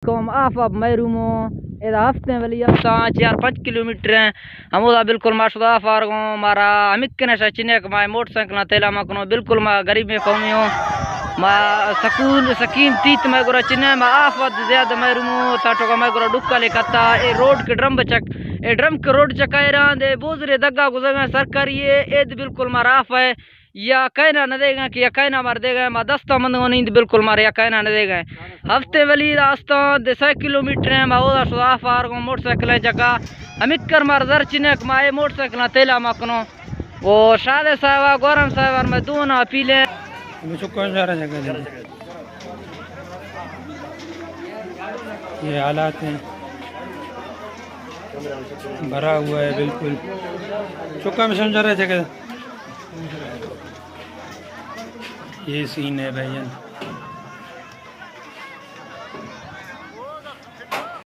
تو ہم of of محروم ہوں۔ ادا ہفتیں ولی ہفتاں چار پنچ کلومیٹر ہیں۔ ہمودا بالکل ما شدا آف آرگوں، مارا ہمکن شا چنے کہ ما موٹر سائیکلاں تیلا ما کنوں، بالکل ما غریبیں قومی ہوں۔ ما سکون سکین تیت مئے گورا چنے، ما آف آف زیادہ محروم ہوں۔ تا ٹوکا مئے گورا ڈکا لے کتا، اے روڈ کے ڈرم بچک، اے ڈرم کے روڈ چکا ایران دے بوزرے دگا گزگا سرکاری ہے، اے دے بالکل مارا آف ہے۔ یا کائنا نہ دیگا کہ یا کائنا مار دیگا، ما دستا مندگو نیند بالکل مار یا کائنا نہ دیگا۔ ہفتے ولی راستہ دے سئے کلومیٹر ہیں، ما اودا شدا آف آرگوں موٹر سائیکل چکا۔ ہمکر مار زر چنک ما اے موٹر سائیکل تیلا ما کنوں۔ او شاد صاحبہ، گورم صاحبہ، میں دونوں اپیلیں۔ ہمیں چکا جا رہا جگہ دے۔ یہ حالات ہیں، بھرا ہوا ہے بالکل۔ چکا میں سمجھا رہا جگہ۔ یہ سین ہے بھائی جان۔